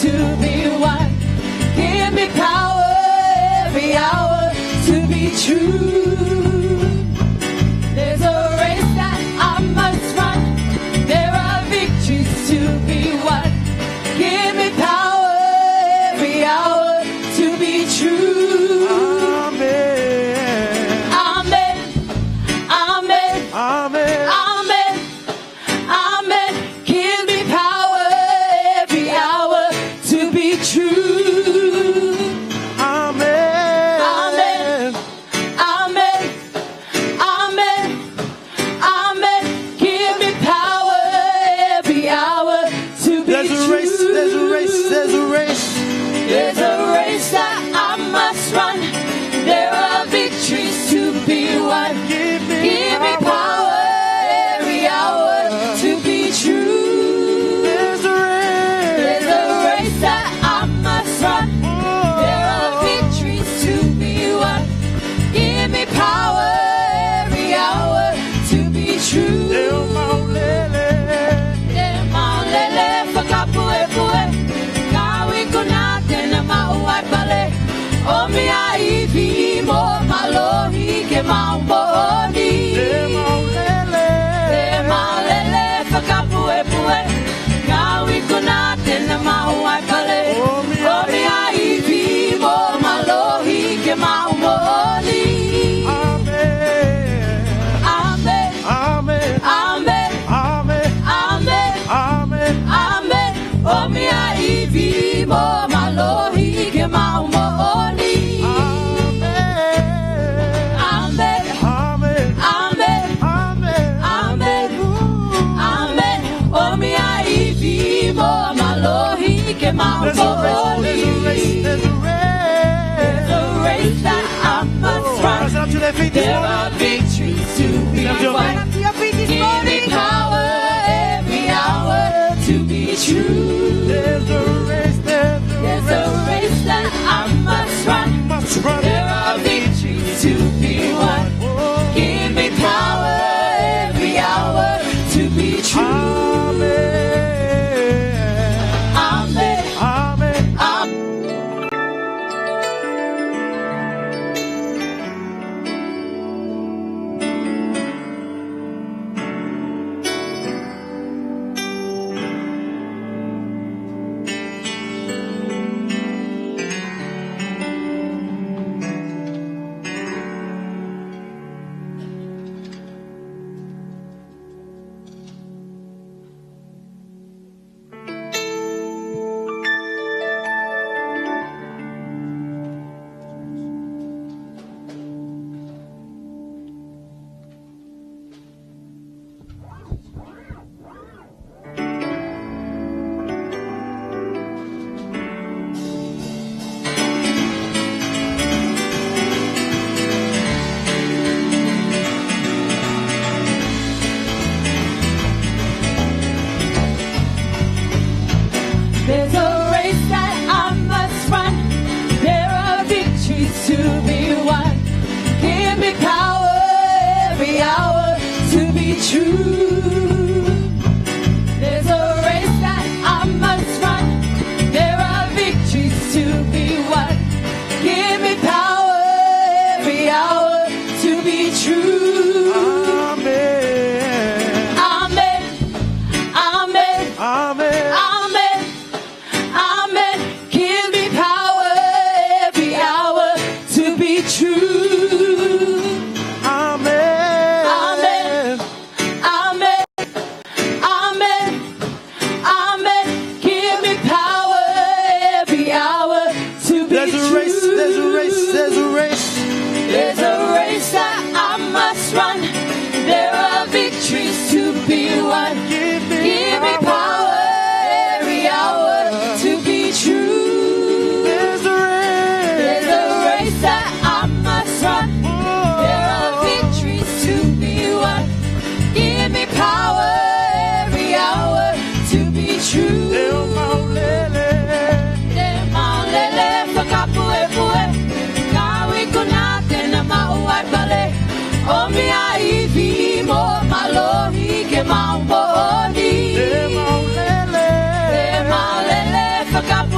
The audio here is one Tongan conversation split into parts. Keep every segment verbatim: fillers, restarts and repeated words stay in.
to be won. Give me power every hour to be true. There's a race that I must run. There are victories to be won. Give me power every hour to be true. Amen. Amen. Amen. Amen. Amen. Amen. Give me power every hour to be true. Amen. Amen. Amen. Amen. Amen. Give me power every hour to be true. There's a race, there's a race, there's a race. There's a race that I must run. There are victories to be won. Give me power every hour to be true. There's a race. There's a race that I must run. There are victories to be won. Give me power every hour to be true. Te maulele, te maulele fakapuepue. Kau iku na te na maʻu ai pale. ʻOmi ʻa e ivi mo e mālohi ke maʻu moʻoni. Te maulele. Te maulele fakapuepue. Kau iku na te na maʻu ai pale. ʻOmi ʻa e ivi mo e mālohi ke maʻu moʻoni. Amen. Amen. Amen. Amen. Amen. Amen. Amen. ʻOmi ʻa e ivi mo e mālohi ke maʻu moʻoni. Amen. Amen. Amen. Amen. Amen. Amen. ʻOmi ʻa e ivi mo e mālohi ke maʻu moʻoni. There's a race, there's a race, there's a race. There's a race that I must run. Rise up to their feet this morning. There are victories to be won. Stand up to your feet this morning. Give me power every hour to be true. There's a race, there's a race that I must run. Must run. There are victories to be won. Oh. Give me power every hour to be true. Amen. Amen. Amen. Amen. There's a race that I must run. There are victories to be won. Give me power every hour to be true. There's a race that I must run. There are victories to be won. Give me power every hour to be true. Amen. Amen. Amen. Amen. Amen. Amen. Give me power every hour to be true. Amen. Amen. Amen. Amen. Amen. Give me power every hour to be true. There's a race, there's a race, there's a race. There's a race that I must run. There are victories to be won. Give me power every hour to be true. There's a race. There's a race that I must run. There are victories to be won. Give me power every hour to be true. Te maulele. Te maulele fakapuepue. Kau iku na te na maʻu ai pale. ʻOmi ʻa e ivi mo e mālohi ke maʻu moʻoni. Te maulele. Te maulele fakapuepue.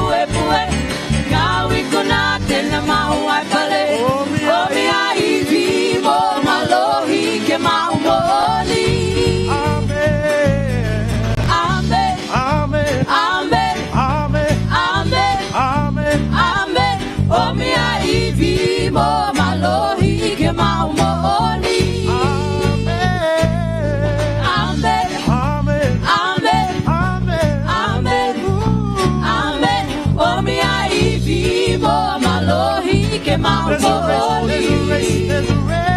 There's a race, there's a race, there's a race.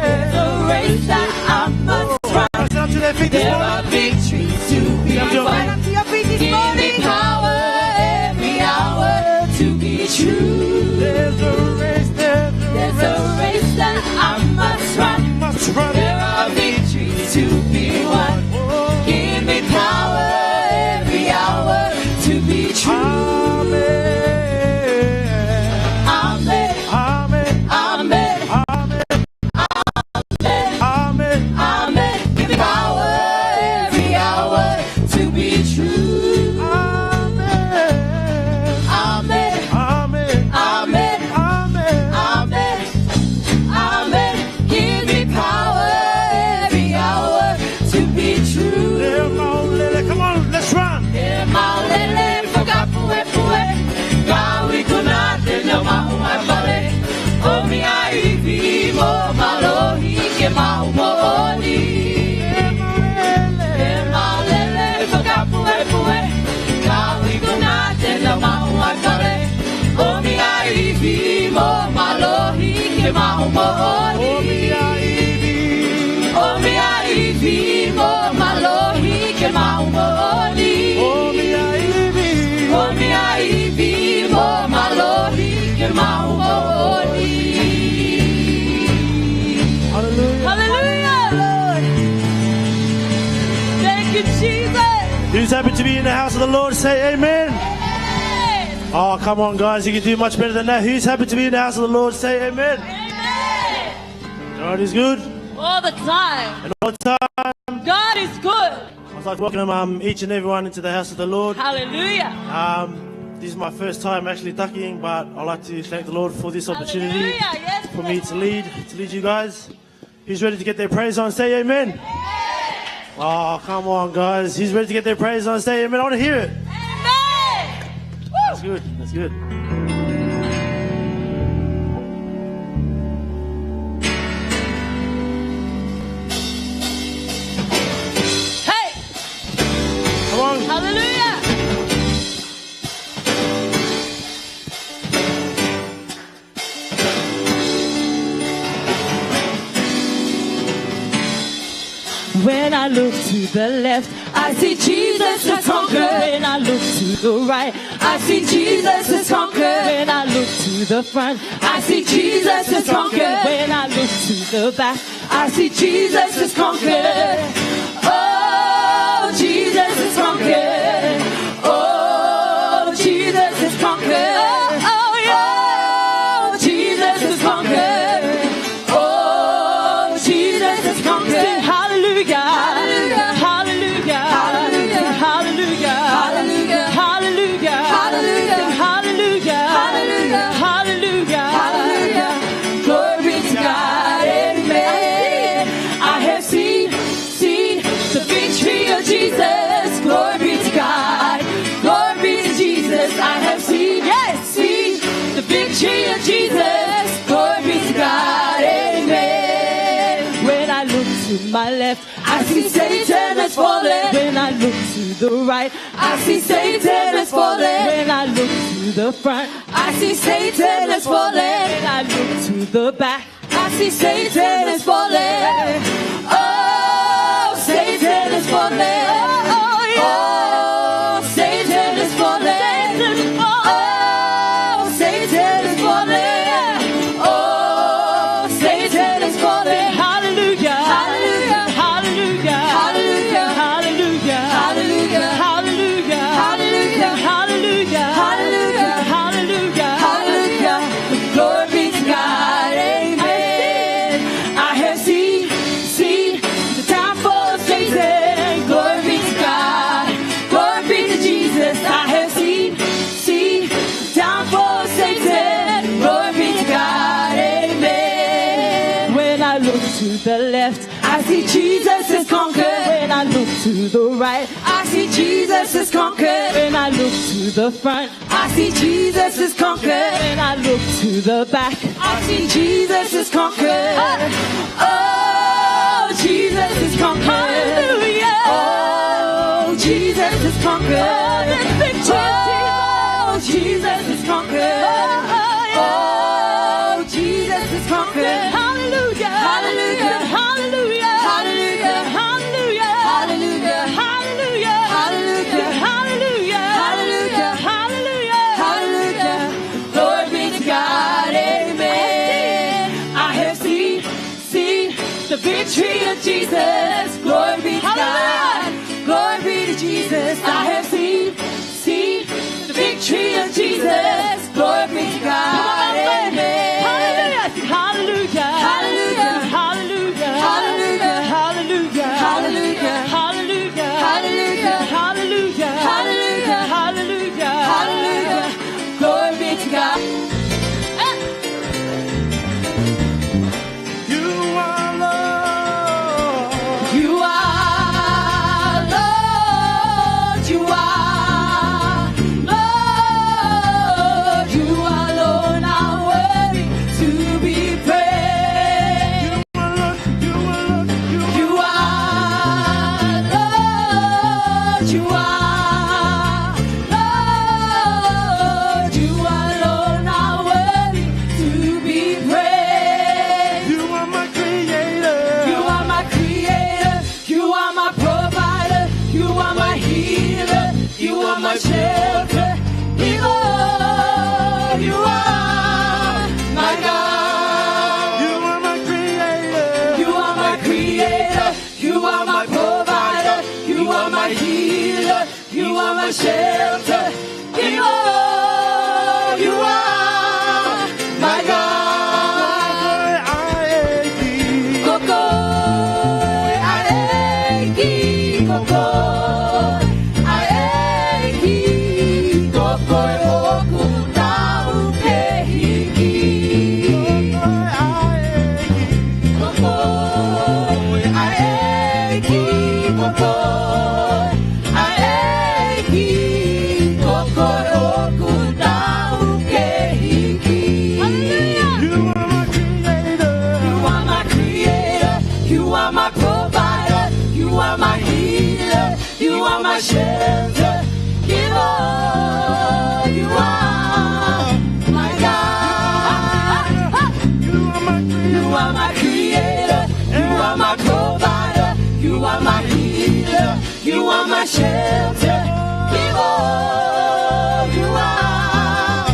There's a race that I must run. Rise up to their feet this morning. There are victories to be won. Rise up to your feet this morning. Give me power every hour to be true. There's a race, there's a race. There's a race that I must run. You must run. There are victories to be won. Oh. Give me power every hour to be true. Amen. Amen. Amen. Amen. Amen. Amen. Amen. Give me power every hour to be true. Amen. Amen. Amen. Amen. Amen. Amen. Amen. Give me power every hour to be true. Lele maʻulele. Come on, let's run. Lele maʻulele fakapuepue. Kau ikuna te nau maʻu ʻakale. ʻOmi ʻa e ivi mo mālohi ke maʻu moʻoni. Lele maʻulele fakapuepue. Kau ikuna te nau maʻu ʻakale. ʻOmi ʻa e ivi mo mālohi ke maʻu moʻoni. ʻOmi ʻa e ivi. ʻOmi ʻa e ivi mo mālohi ke maʻu moʻoni. ʻOmi ʻa e ivi. ʻOmi ʻa e ivi mo mālohi ke maʻu moʻoni. Hallelujah. Hallelujah, Lord. Thank you, Jesus. Who's happy to be in the house of the Lord? Say amen. Amen. Oh, come on, guys. You can do much better than that. Who's happy to be in the house of the Lord? Say amen. Amen. God is good. All the time. And all the time. God is good. I'd like to welcome, um, each and everyone into the house of the Lord. Hallelujah. Um, this is my first time actually takiing, but I'd like to thank the Lord for this opportunity. Hallelujah. Yes, for me to lead, to lead you guys. Who's ready to get their praise on? Say amen. Amen. Oh, come on, guys. Who's ready to get their praise on? Say amen. I wanna hear it. Amen. Woo. That's good. That's good. Hey. Come on. Hallelujah. When I look to the left, I see Jesus has conquered. When I look to the right, I see Jesus has conquered. When I look to the front, I see Jesus has conquered. When I look to the back, I see Jesus has conquered. Oh, Jesus has conquered. Oh, Jesus has conquered. Oh, oh, yeah. Oh, Jesus has conquered. Oh, Jesus has conquered. Sing hallelujah. Hallelujah. Hallelujah. Hallelujah. Hallelujah. Hallelujah. Hallelujah. Hallelujah. Sing hallelujah. Hallelujah. Hallelujah. Hallelujah. Glory be to God. Amen. I have seen, seen the victory of Jesus. Glory be to God. Glory be to Jesus. I have seen, yes, seen the victory of Jesus. Glory be to God. Amen. When I look to my left, I see Satan has fallen. When I look to the right, I see Satan has fallen. When I look to the front, I see Satan has fallen. When I look to the back, I see Satan has fallen. Oh, Satan has fallen. Oh, yeah. Oh, Satan has fallen. Satan has fallen. Oh, Satan has fallen. Oh, Satan has fallen. Hallelujah. Hallelujah. Hallelujah. Glory be to God. Amen. I have seen, seen the downfall of Satan. Glory be to God. Glory be to Jesus. I have seen, seen the downfall of Satan. Glory be to God. Amen. When I look to the left, I see Jesus has conquered. When I look to the right, I see Jesus has conquered. When I look to the front, I see Jesus has conquered. When I look to the back, I see Jesus has conquered. Oh, Jesus has conquered. Hallelujah. Oh, Jesus has conquered. Oh, there's victory in Jesus. Oh, Jesus has conquered. Oh, yeah. Oh, You are my healer. You are my shelter. Be all you are, my God. You are my creator. You are my creator. You are my provider. You are my healer. You are my shelter. Be all you are, my God. Ko koe ʻa e ʻEiki, ko koe ʻa e ʻEiki, ko koe ʻoku tau ke hiki. Ko koe ʻa e ʻEiki, ko koe ʻa e ʻEiki, ko koe ʻoku tau ke hiki. Hallelujah. You are my creator. You are my creator. You are my provider. You are my healer. You are my shelter. Give all you are, my God. You are my creator. You are my creator. You are my provider. You are my healer. You are my shelter. Give all you are,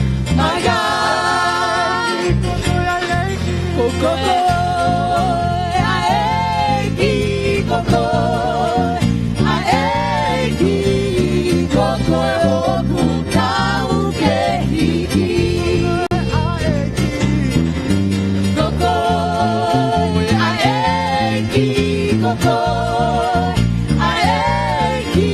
my God. Ko koe ʻa e ʻEiki, ko koe ʻa e ʻEiki, ko koe ʻoku tau ke hiki. Ko koe ʻa e ʻEiki, ko koe ʻa e ʻEiki,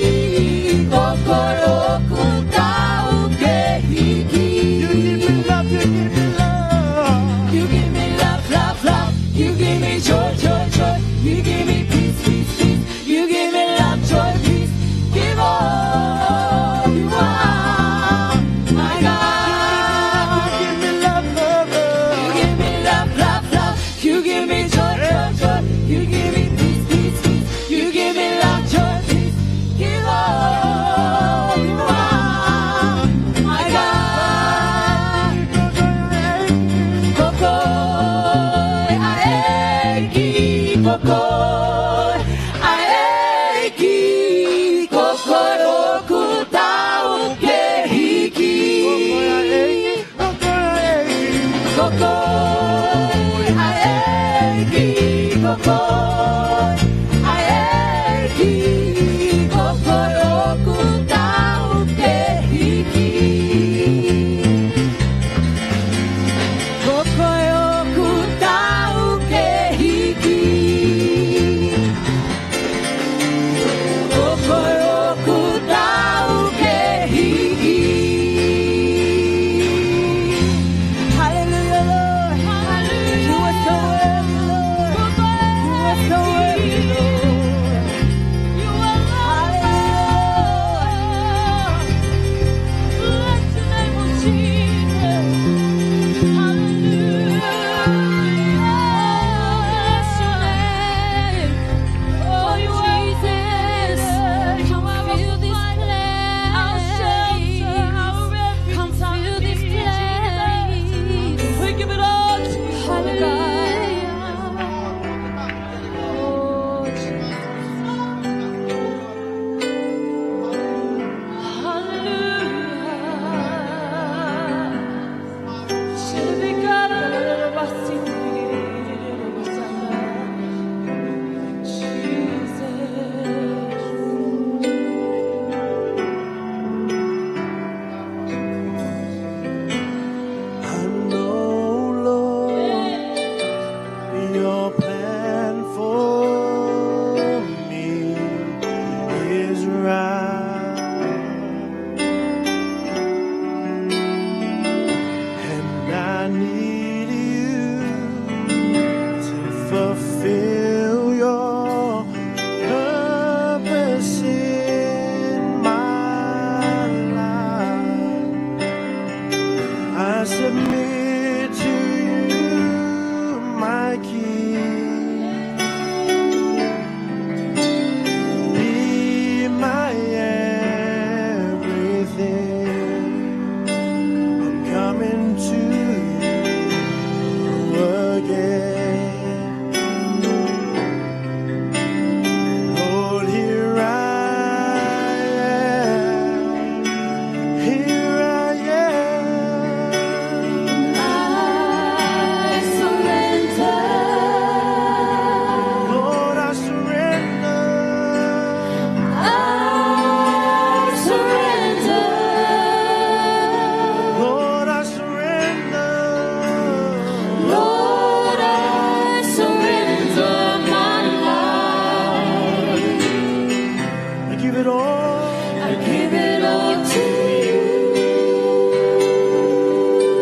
it all. I give it all to you.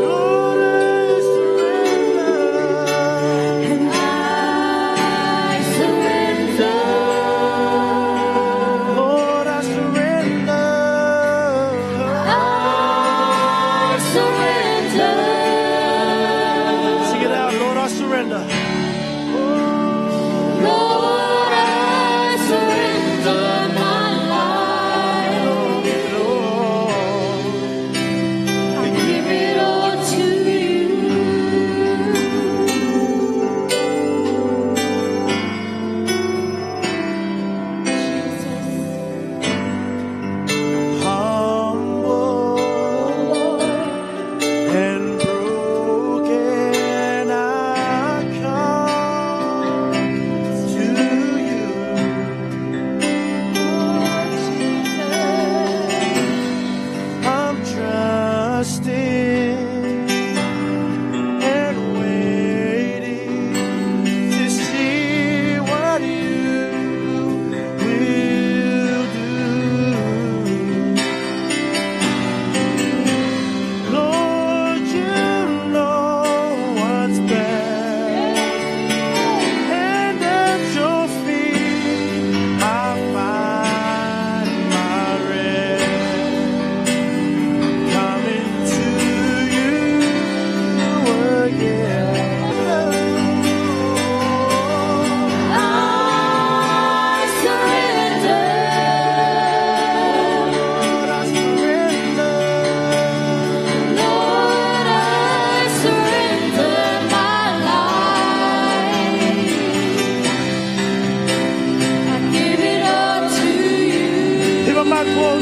Lord, I surrender. And I surrender. Lord, I surrender. I surrender. Sing it out. Lord, I surrender. Lord, I surrender my life. I give it all to you. Jesus. Humble and broken, I come to you. I'm trusting and waiting to see what you will do. Lord, you know what's best. And at your feet, I find my rest. Coming to you again. I surrender. Lord, I surrender. Lord, I surrender my life. I give it all to you. Hiva mai, Lord.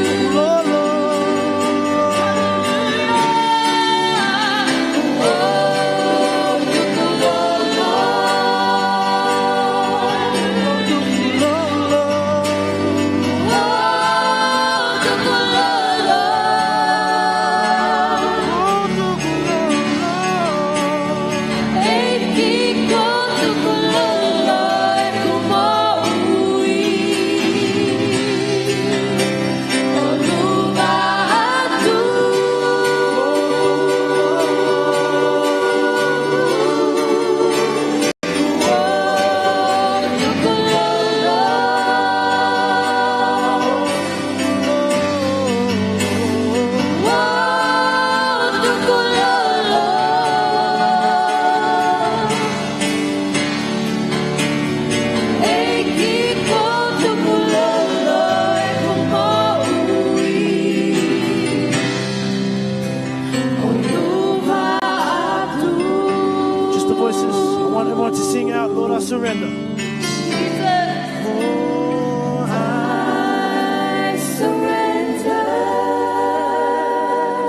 Just the voices. I want everyone to sing out, Lord, I surrender. Jesus. Oh, I surrender.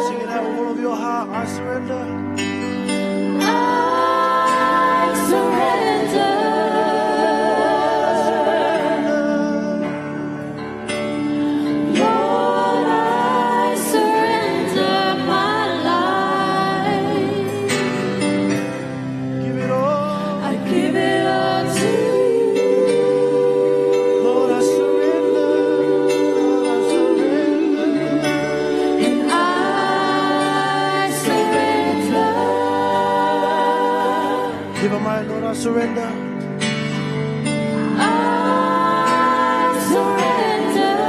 Sing it out with all of your heart. I surrender. I surrender. Lord, I surrender my life. Give it all. I give it all to you. Lord, I surrender. Lord, I surrender. And I surrender. Hiva mai, Lord, I surrender. I surrender.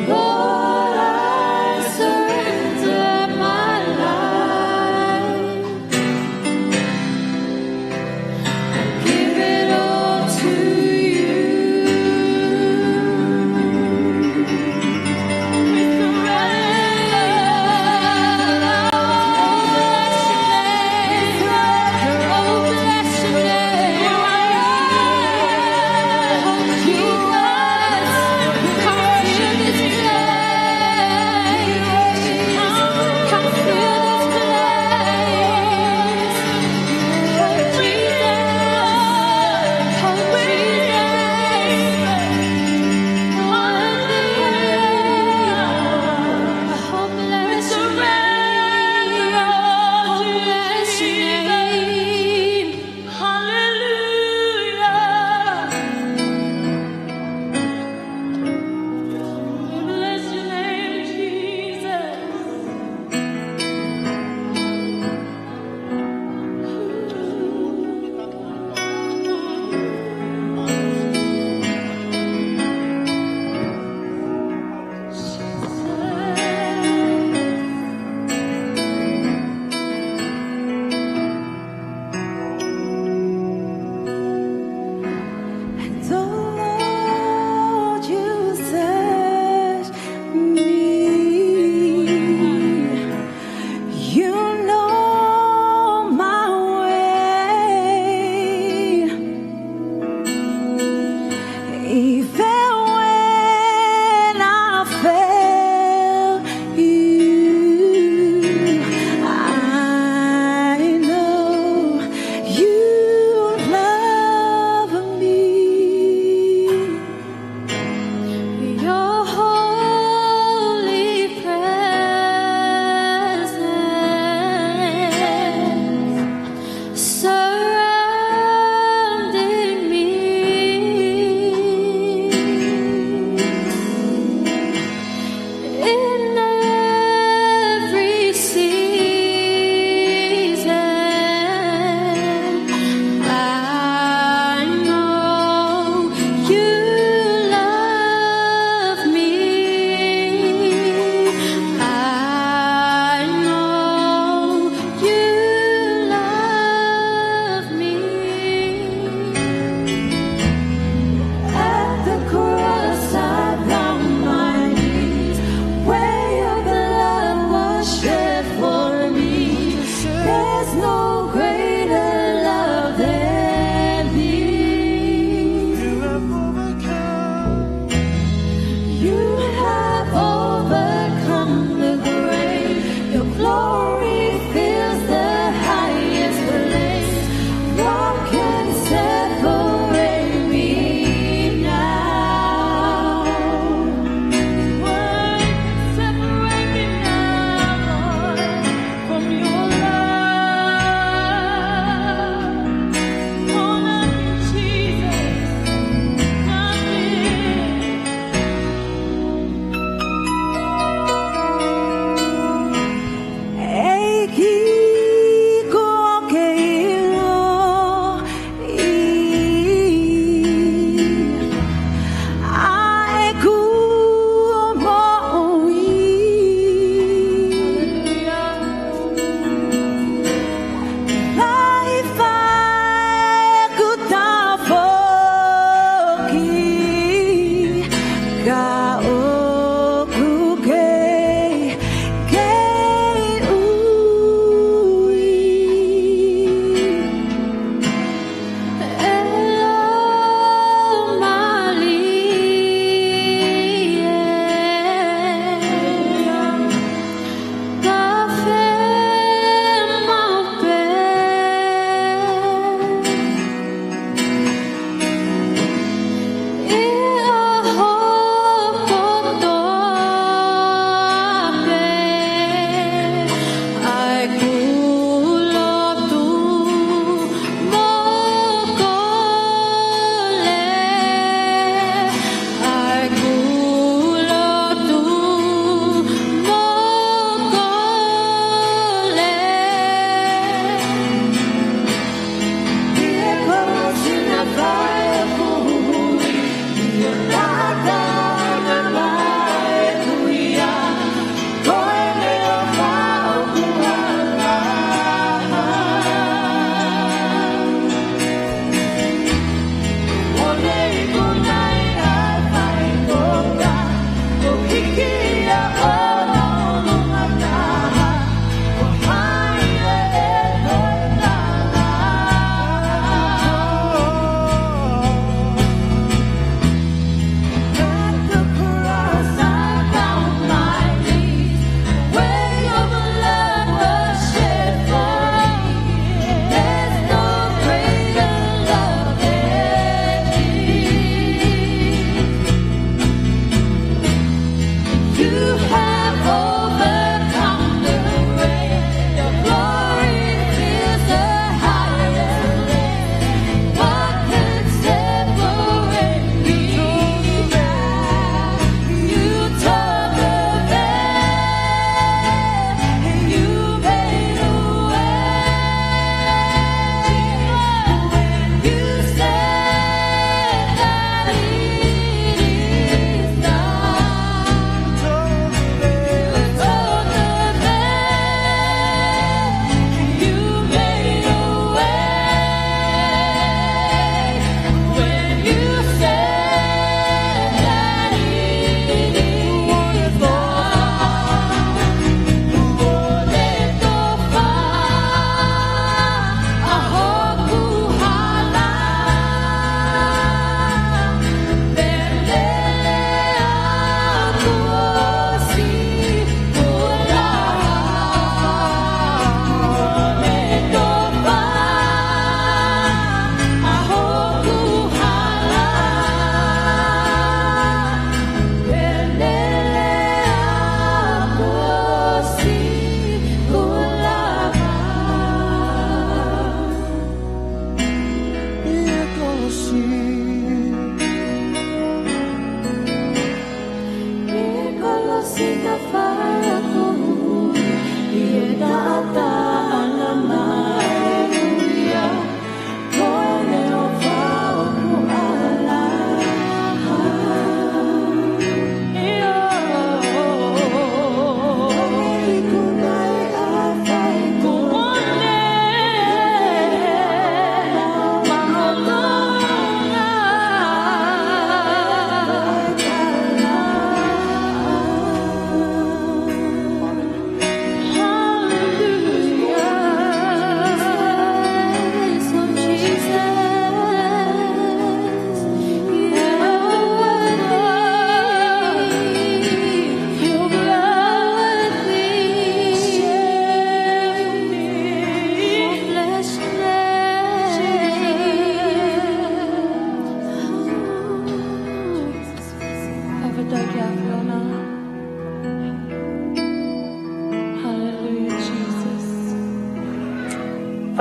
Lord, I surrender my life. I give it all to you. We surrender.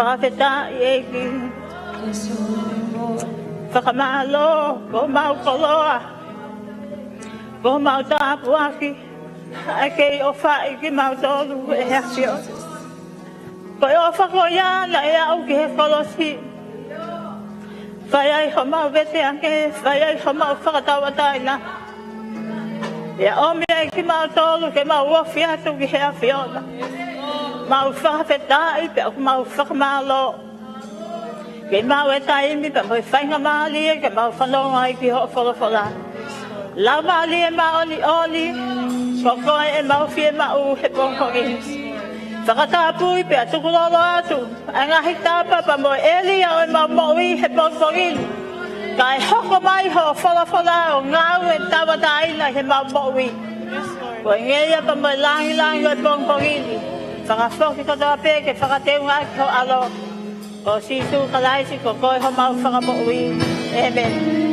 Fakafetaʻi ʻEiki. Fakamālō, ko homau koloa, ko homau tāpuaki, ʻa e kei ʻofaʻi kimautolu ʻe he ʻAfiona. Ko e ʻofa ko ia naʻe aʻu ki he kolosi. Fai ai homau vete ange, fai ai homau fakatauʻatāina. ʻIo, ʻomi ai kimautolu ke mau ofi atu ki he ʻAfiona. Mau fakafetaʻi pea ʻoku mau fakamālō. Ke mau e taimi pea mo e faingamālie ke mau fanongo ai ki hoʻo folofola. Laumālie Māʻoniʻoni, ko koe ʻemau fiemaʻu he pongipongi ni. Fakatapui pea tukulolo atu ʻa e ngaahi tapa pea mo e ʻēlia ʻo ʻemau moʻui he pongipongi ni. Kae hoko mai hoʻo folofola ʻo ngāue tauʻatāina ʻi heʻemau moʻui. Ko e ngeia pea mo e lāngilangi ʻo e pongipongi ni, fakafoki kotoa pē ke fakateunga ki ho ʻAlo. Ko Sīsū Kalaisi, ko koe homau Fakamoʻui. ʻĒmeni.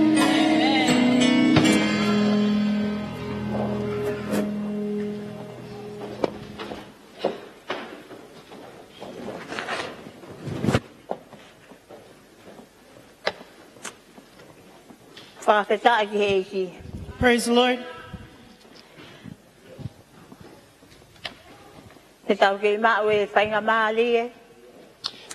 Fakafetaʻi ki he ʻEiki. Praise the Lord. Te tau kei maʻu e faingamālie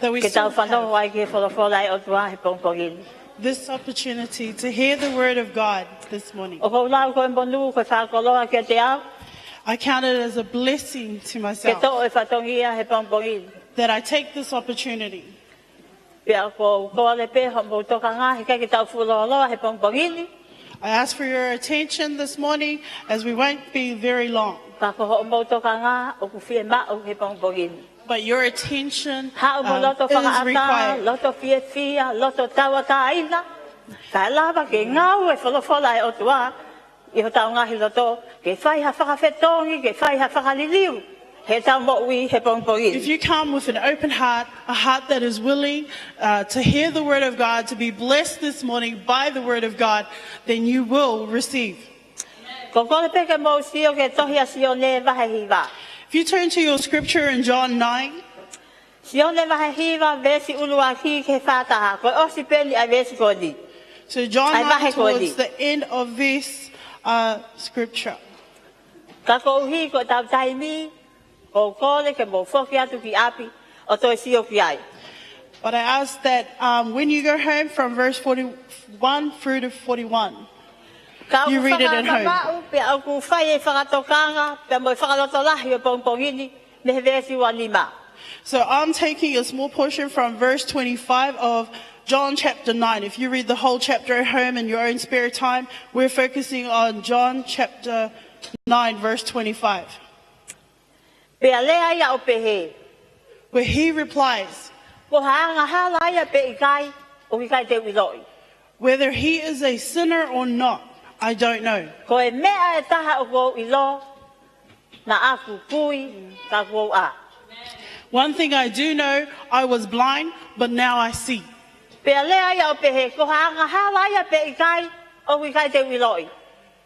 That we ke tau still fanongo have ai ki he folofola ʻa e ʻOtua he pongipongi ni. This opportunity to hear the word of God this morning. ʻOku ou lau ko e monū ko e fakakoloa kiate au I count it as a blessing to ke myself toʻo e fatongia he pongipongi ni. That I take this opportunity. Pea ʻoku ou kole pē hoʻomou tokanga he ʻikai ke tau fuʻu lōloa he pongipongi ni. I ask for your attention this morning as we won't be very long. Ka ko hoʻomou tokanga ʻoku fiemaʻu he pongipongi ni. But your attention, Haʻu mo um, loto is fakaʻatā, required. Loto fiefia, loto tauʻatāina. Kae lava ke ngāue folofola ʻa e ʻOtua ʻi hotau ngaahi loto, ke fai ha fakafetongi, ke fai ha fakaliliu heʻetau moʻui he pongipongi ni. If you come with an open heart, a heart that is willing, uh, to hear the word of God, to be blessed this morning by the word of God, then you will receive. ʻOku ou kole pē ke mou sio ki he tohi ʻa Sione vahe hiva. If you turn to your scripture in John nine, Sione vahe hiva veesi ʻuluaki ki he fā taha, ko e ʻosi pē eni ʻa e veesi ko eni. So John ʻa e vahe nine ko eni. Towards the end of this, uh, scripture. Ka koeʻuhi ko ʻetau taimi, ʻoku ou kole ke mou foki atu ki ʻapi ʻo toe sio ki ai. But I ask that, um, when you go home from verse forty-one through to forty-one, you read it at home. Ka ʻoku ou fakamamaʻu, pea ʻoku ou fai e fakatokanga, pea mo e fakalotolahi ʻo e pongipongi ni, mei he veesi ua nima. So I'm taking a small portion from verse twenty-five of John chapter nine. If you read the whole chapter at home in your own spare time, we're focusing on John chapter nine, verse twenty-five. Pea lea ia ʻo pehē. Where he replies, Ko ha angahala ia pe ʻikai, ʻoku ʻikai te u ʻiloʻi. Whether he is a sinner or not, I don't know. Ko e meʻa ʻe taha ʻoku ou ʻilo, naʻa ku kui, ka kuo u ʻā. One thing I do know, I was blind, but now I see. Pea lea ia ʻo pehē, ko ha angahala ia pe ʻikai, ʻoku ʻikai te u ʻiloʻi.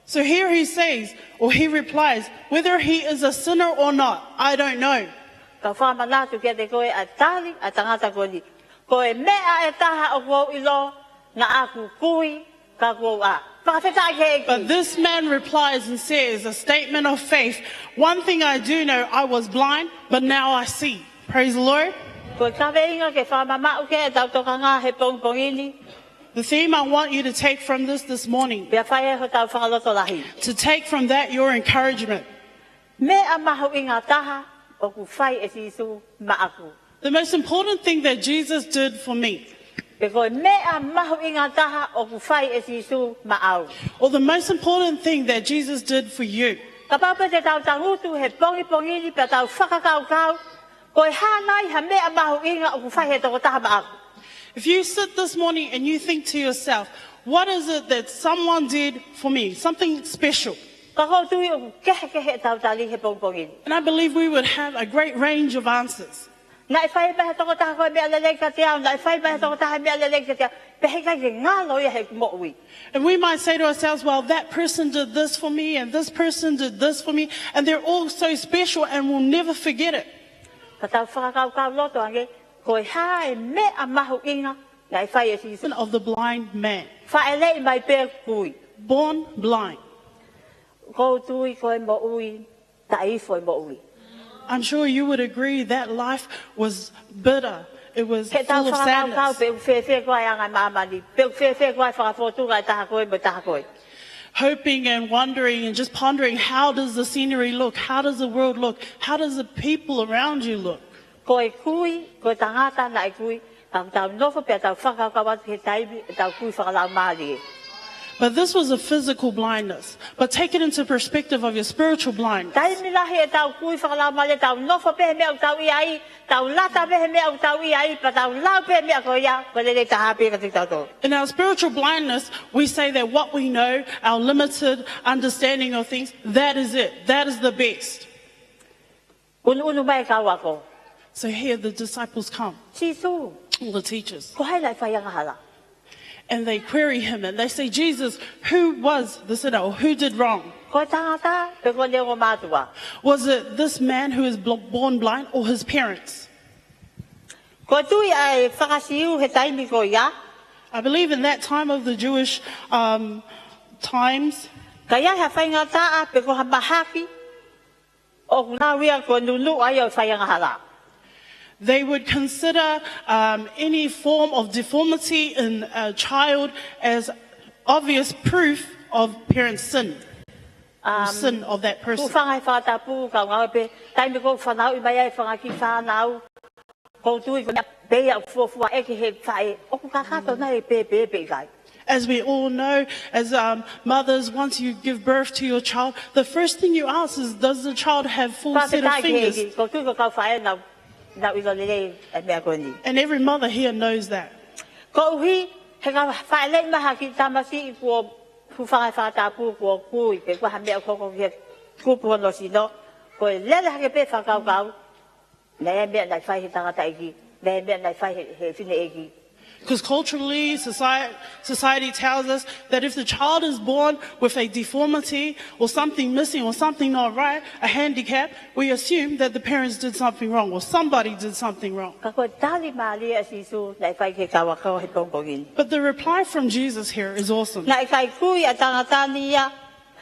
So here he says, or he replies, whether he is a sinner or not, I don't know. Ka fakamanatu kiate koe ʻa e tali ʻa e tangata ko eni. Ko e meʻa ʻe taha ʻoku ou ʻilo, naʻa ku kui, ka kuo u ʻā. Fakafetaʻi ki he ʻEiki. But this man replies and says, a statement of faith, one thing I do know, I was blind, but now I see. Praise the Lord. Ko e kaveinga ke fakamamaʻu ki ai ʻetau tokanga he pongipongi ni. The theme I want you to take from this this morning, Pea fai ai hotau fakalotolahi. To take from that your encouragement. Meʻa mahuʻinga taha ʻoku fai ʻe Sīsū maʻaku. The most important thing that Jesus did for me. Pe ko e meʻa mahuʻinga taha ʻoku fai ʻe Sīsū maʻau. Or the most important thing that Jesus did for you. Kapau pē te tau tangutu he pongipongi ni pea tau fakakaukau, ko e hā nai ha meʻa mahuʻinga ʻoku fai he tokotaha maʻaku. If you sit this morning and you think to yourself, what is it that someone did for me? Something special. Ka ʻoku ou tui ʻoku kehekehe ʻetau tali he pongipongi ni. And I believe we would have a great range of answers. Naʻe fai mai he tokotaha ko e meʻa lelei kiate au, naʻe fai mai he tokotaha e meʻa lelei kiate au, pea heʻikai ke ngalo ia heʻeku moʻui. And we might say to ourselves, well, that person did this for me, and this person did this for me, and they're all so special, and we'll never forget it. Ka tau fakakaukau loto ange, Ko e hā e meʻa mahuʻinga naʻe fai ʻe Sīsū? Of the blind man. Faʻeleʻi mai pē kui. Born blind. Kou tui ko e moʻui taʻeifo e moʻui. I'm sure you would agree that life was bitter. It was full of sadness. He tau fakakaukau pe ʻoku fēfē koā e anga māmani, pe ʻoku fēfē koā e fakafōtunga e taha ko ē mo e taha ko ē. Hoping and wondering and just pondering, how does the scenery look? How does the world look? How does the people around you look? Ko e kui, ko e tangata naʻe kui, ka tau nofo pē ʻo tau fakakaukau atu he taimi ʻetau kui fakalaumālie. But this was a physical blindness. But take it into perspective of your spiritual blindness. Taimi lahi ʻetau kui fakalaumālie, tau nofo pē he meʻa ʻoku tau ʻi ai, tau lata pē he meʻa ʻoku tau ʻi ai, pea tau lau pē meʻa ko ia, ko e lelei taha pē kiate kitautolu. In our spiritual blindness, we say that what we know, our limited understanding of things, that is it. That is the best. Unuunu mai e kau ako. So here the disciples come, Sīsū, all the teachers, ko hai naʻe fai angahala? And they query him and they say, "Jesus, who was the sinner or who did wrong? Ko e tangata pe ko e ongo mātuʻa?" Was it this man who is bl-, born blind or his parents? Kou tui ʻa e faka-Siu he taimi ko ia, I believe in that time of the Jewish, um, times, ka ʻi ai ha faingataʻa pe ko ha mahaki, ʻoku nau ui ia ko e nunuʻa ia ʻo e fai angahala. They would consider, um, any form of deformity in a child as obvious proof of parents' sin, or, um, sin of that person. Hūfanga he fakatapu, kau ngāue pē, taimi kou fanauʻi mai ai e fanga kiʻi fānau, kou tui ko e meʻa pē ia ʻoku fuofua ʻeke he faʻē, ʻoku kakato nai e pēpē pe ʻikai? As we all know, as, um, mothers, once you give birth to your child, the first thing you ask is, "Does the child have full set of fingers?" Fakafetaʻi ki he ʻEiki, kou tui ko e kau faʻē nau, nau ʻilo lelei e meʻa ko eni. And every mother here knows that. Koeʻuhi he ka faʻeleʻi mai ha kiʻi tamasiʻi kuo hūfanga he fakatapu, kuo kui, pe ko ha meʻa ʻoku hoko ki he kupu hono sino, ko e lele hake pē fakakaukau, naʻe ʻi ai e meʻa naʻe fai he tangataʻeiki, naʻe ʻi ai e meʻa naʻe fai he, he fineʻeiki. 'Cause culturally, society, society tells us that if the child is born with a deformity or something missing or something not right, a handicap, we assume that the parents did something wrong or somebody did something wrong. Ka ko e tali mālie ʻa Sīsū naʻe fai ki he kau ako he pongipongi ni. But the reply from Jesus here is awesome. Naʻe ʻikai kui ʻa e tangata ni ia,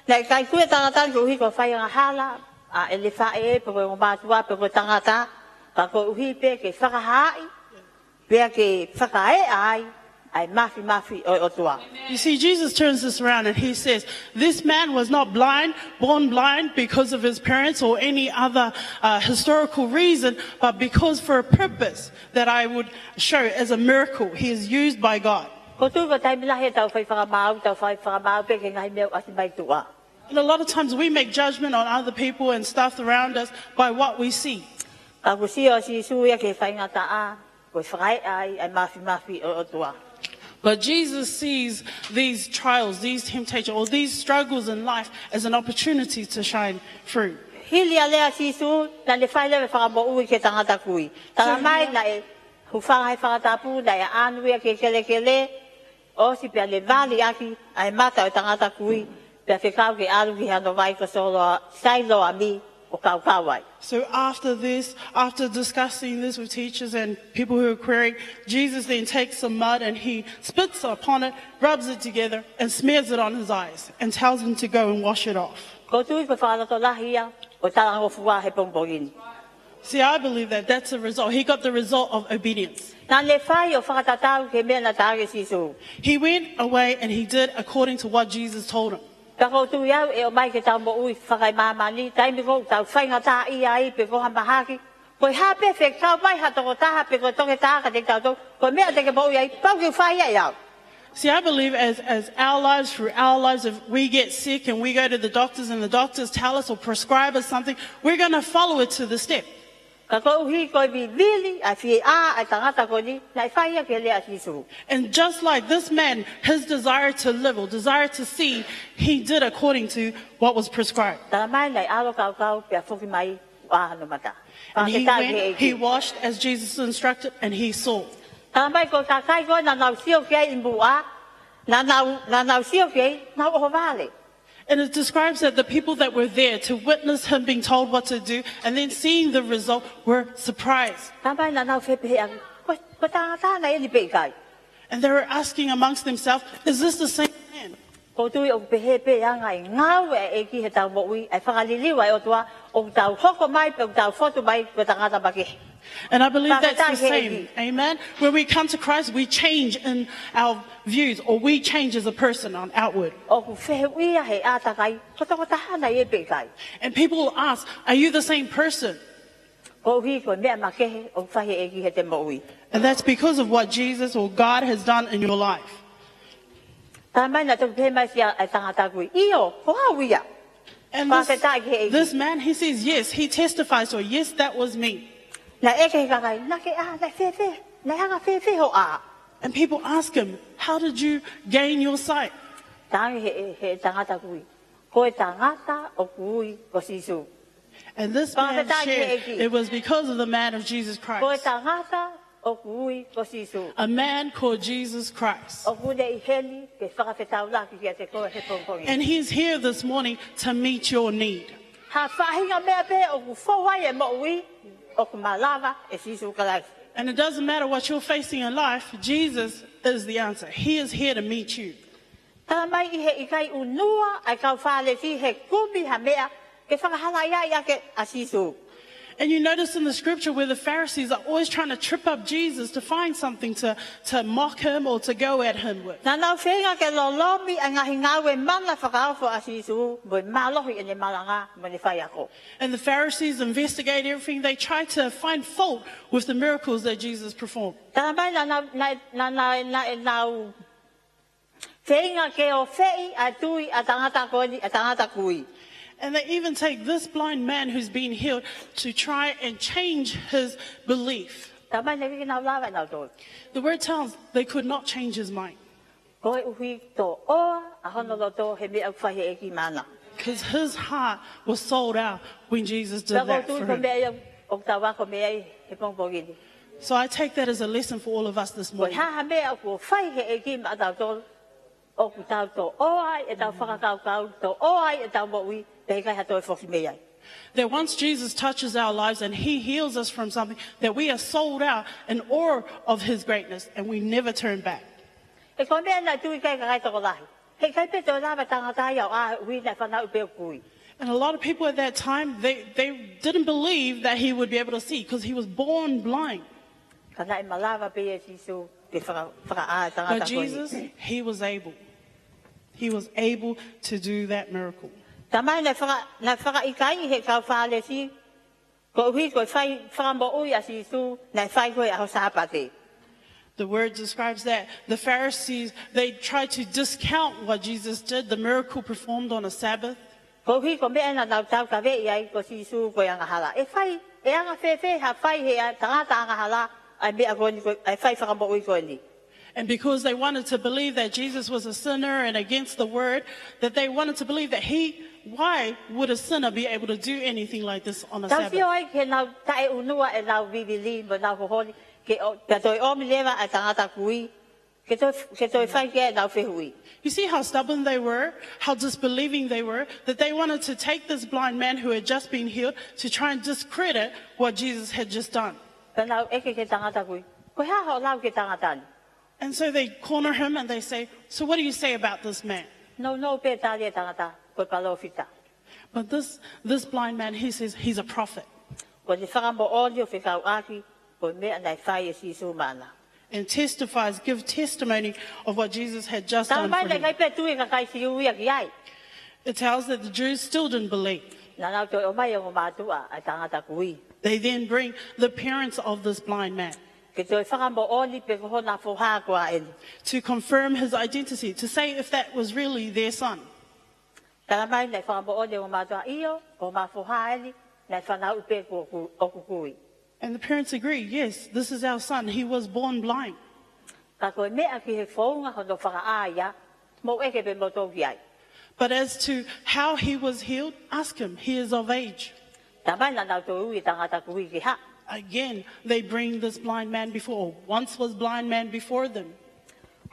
naʻe ʻikai kui ʻa e tangata ni koeʻuhi ko e fai angahala ʻa ʻene faʻē pe ko e ongo mātuʻa pe ko e tangata, ka koeʻuhi pē ke fakahaaʻi, pea ke fakaeʻa ai ʻa e māfimafi ʻo e ʻOtua. You see, Jesus turns this around and he says, "This man was not blind, born blind because of his parents or any other, uh, historical reason, but because for a purpose that I would show as a miracle, he is used by God." Kou tui ko e taimi lahi ʻetau fai fakamaau, tau fai fakamaau pē ki he ngaahi meʻa ʻoku ʻasi mai tuʻa. And a lot of times we make judgment on other people and stuff around us by what we see. Ka kou sio ʻa Sīsū ia ki he faingataʻa, ko e fakaeʻa ai ʻa e māfimafi ʻo e ʻOtua. But Jesus sees these trials, these temptations, or these struggles in life as an opportunity to shine through. Hili ʻa e lea ʻa Sīsū, naʻa ne fai leva e fakamoʻui ki he tangata kui. Tala mai naʻe hūfanga he fakatapu, naʻe ʻaʻanu ia ki he kelekele, ʻosi pea ne vali ʻaki ʻa e mata ʻo e tangata kui, pea fekau ke ʻalu ki hano vai ko Sailoa-, Sailoami ʻo kaukau ai. So after this, after discussing this with teachers and people who are querying, Jesus then takes some mud and he spits upon it, rubs it together, and smears it on his eyes, and tells him to go and wash it off. Kou tui ko e fakalotolahi ia ʻo e talangofua he pongipongi ni. See, I believe that that's a result. He got the result of obedience. Naʻa ne fai ʻo fakatatau ki he meʻa naʻe talaange ʻe Sīsū. He went away and he did according to what Jesus told him. Ka kou tui au ʻe ʻomai ke tau moʻui fakaemāmani, taimi ʻoku tau faingataʻaʻia ai pe ko ha mahaki, ko e hā pē fekau mai ha tokotaha pe ko e toketā kiate kitautolu, ko e meʻa te ke moʻui ai, pau ke fai ia ʻe au. See, I believe as, as our lives, through our lives, if we get sick and we go to the doctors and the doctors tell us or prescribe us something, we're gonna follow it to the step. Ka koeʻuhi ko e vivili ʻa e fie ʻā ʻa e tangata ko eni, naʻe fai ia ki he lea ʻa Sīsū. And just like this man, his desire to live or desire to see, he did according to what was prescribed. Tala mai naʻe ʻalu kaukau pea foki mai ʻo ʻā hano mata. And he went, he washed as Jesus instructed, and he saw. Tala mai ko e kakai ko ē naʻa nau sio ki ai ʻi muʻa, naʻa nau, naʻa nau sio ki ai, nau ʻohovale. And it describes that the people that were there to witness him being told what to do and then seeing the result were surprised. Tala mai naʻa nau fepeheʻaki. Ko e tangata nai eni pe ʻikai? And they were asking amongst themselves, "Is this the same man?" ʻOku ou tui ʻoku pehē pē ʻa e ngāue ʻa e ʻEiki heʻetau moʻui, ʻa e fakaliliu ʻa e ʻOtua, ʻoku tau hoko mai, pe ʻoku tau fotu mai, ko e tangata makehe. And I believe that's the Fakafetaʻi ki he same. Amen. When we come to Christ, we change in our views, or we change as a person on outward. ʻOku fehuʻia he ʻātakai, ko e tokotaha nai eni pe ʻikai? And people will ask, "Are you the same person?" Koeʻuhi ko e meʻa makehe ʻoku fai he ʻEiki heʻete moʻui. And that's because of what Jesus or God has done in your life. Talamai naʻe toki pehē mai ʻa e tangata kui, ʻIo, ko au ia. And Fakafetaʻi ki he this, ʻEiki. This man, he says, "Yes," he testifies, or, "Yes, that was me." Naʻe ʻeke he kakai, naʻa ke ʻā, naʻe fēfē, naʻe hanga fēfē hoʻo ʻā? And people ask him, "How did you gain your sight?" Talaange he, he tangata kui, ko e tangata ʻoku ui ko Sīsū. And this man Fakafetaʻi ki he shared, ʻEiki. It was because of the man of Jesus Ko e Christ. Tangata ʻoku ui ko Sīsū. A man called Jesus Christ. ʻOku ne ʻi heni ke fakafetaulaki kiate koe he pongipongi. And he's here this morning to meet your need. Ha faʻahinga meʻa pē ʻoku fou ai e moʻui, ʻoku malava ʻe Sīsū Kalaisi. And it doesn't matter what you're facing in life, Jesus is the answer. He is here to meet you. Talamai ʻi he ʻikai ʻunua ʻa e kau Fālesi he kumi ha meʻa ke fakahalaʻi ai ʻa Sīsū. And you notice in the scripture where the Pharisees are always trying to trip up Jesus to find something to, to mock him or to go at him with. Naʻa nau feinga ke lolomi ʻa e ngaahi ngāue mana fakaofo ʻa Sīsū, mo e mālohi ʻene malanga, mo ʻene faiako. And the Pharisees investigate everything. They try to find fault with the miracles that Jesus performed. Talamai naʻa nau, naʻe, naʻe, naʻe, naʻe nau feinga ke ofeʻi ʻa e tui ʻa e tangata ko eni, ʻa e tangata kui. And they even take this blind man who's been healed to try and change his belief. Talamai naʻe ʻikai ke nau lava ʻe nautolu. The word tells they could not change his mind. Koeʻuhi toʻoa ʻa hono loto he meʻa ʻoku fai he ʻEiki maʻana. Because his heart was sold out when Jesus did Pea ʻoku ou that tui for ko e him. meʻa ia ʻoku tau ako mei ai he pongipongi ni. So I take that as a lesson for all of us this Ko e morning. hā ha meʻa ʻoku fai he ʻEiki maʻatautolu, ʻoku tau toʻoa ai ʻetau fakakaukau, toʻoa ai ʻetau moʻui, pea ʻikai ha toe foki mei ai. That once Jesus touches our lives and he heals us from something, that we are sold out in awe of his greatness and we never turn back. He ko e meʻa naʻe tui ki ai e kakai tokolahi, he ʻikai pē toe lava e tangata ia ʻo ʻā, ʻuhi naʻe fanauʻi pē ʻoku kui. And a lot of people at that time, they, they didn't believe that he would be able to see because he was born blind. Ka naʻe malava pē ʻe Sīsū ke faka-, fakaʻā e But tangata ko eni. Jesus, he was able. He was able to do that miracle. Talamai naʻe faka-, naʻe fakaʻikaiʻi he kau Fālesi, koeʻuhi ko e fai fakamoʻui ʻa Sīsū naʻe fai ko e ʻaho Sāpate. The word describes that the Pharisees, they tried to discount what Jesus did, the miracle performed on a Sabbath. Koeʻuhi ko e meʻa naʻa nau taukaveʻi ai ko Sīsū ko e angahala. ʻE fai, ʻe anga fēfē ha fai he ʻa e tangata angahala ʻa e meʻa ko eni, ko e fai fakamoʻui ko eni. And because they wanted to believe that Jesus was a sinner and against the word, that they wanted to believe that he, why would a sinner be able to do anything like this on a Tau Sabbath? sio ai ke nau taʻeʻunua ʻenau vivili mo ʻenau hoholi, ke ʻo-, pea toe ʻomi leva ʻa e tangata kui, ke toe, ke toe fai ki ai ʻenau fehuʻi. You see how stubborn they were, how disbelieving they were, that they wanted to take this blind man who had just been healed to try and discredit what Jesus had just done. Pea nau ʻeke ki he tangata kui, ko e hā hoʻo lau ki he tangata ni? And so they corner him and they say, "So what do you say about this man?" Nounou pē tali e tangata, ko e palōfita. But this, this blind man, he says he's a prophet. Ko ʻene fakamoʻoni ʻo fekauʻaki ko e meʻa naʻe fai ʻe Sīsū maʻana. And testifies, give testimony of what Jesus had just done for Talamai naʻe him. ʻikai pē tui e kakai Siu ia ki ai. It tells that the Jews still didn't believe. Naʻa nau toe ʻomai e ongo mātuʻa ʻa e tangata kui. They then bring the parents of this blind man Ke toe fakamoʻoni pe ko hona foha koā eni. to confirm his identity, to say if that was really their son. Talamai naʻe fakamoʻoni e ongo mātuʻa, ʻio, ko homau foha eni, naʻe fanauʻi pē ʻoku, ʻoku kui. And the parents agree, "Yes, this is our son. He was born blind." Ka ko e meʻa ki he founga hono fakaʻā ia, mou ʻeke pē moutolu ki ai. But as to how he was healed, ask him. He is of age. Talamai naʻa nau toe ui e tangata kui ke hā. Again, they bring this blind man before, or once was blind man before them.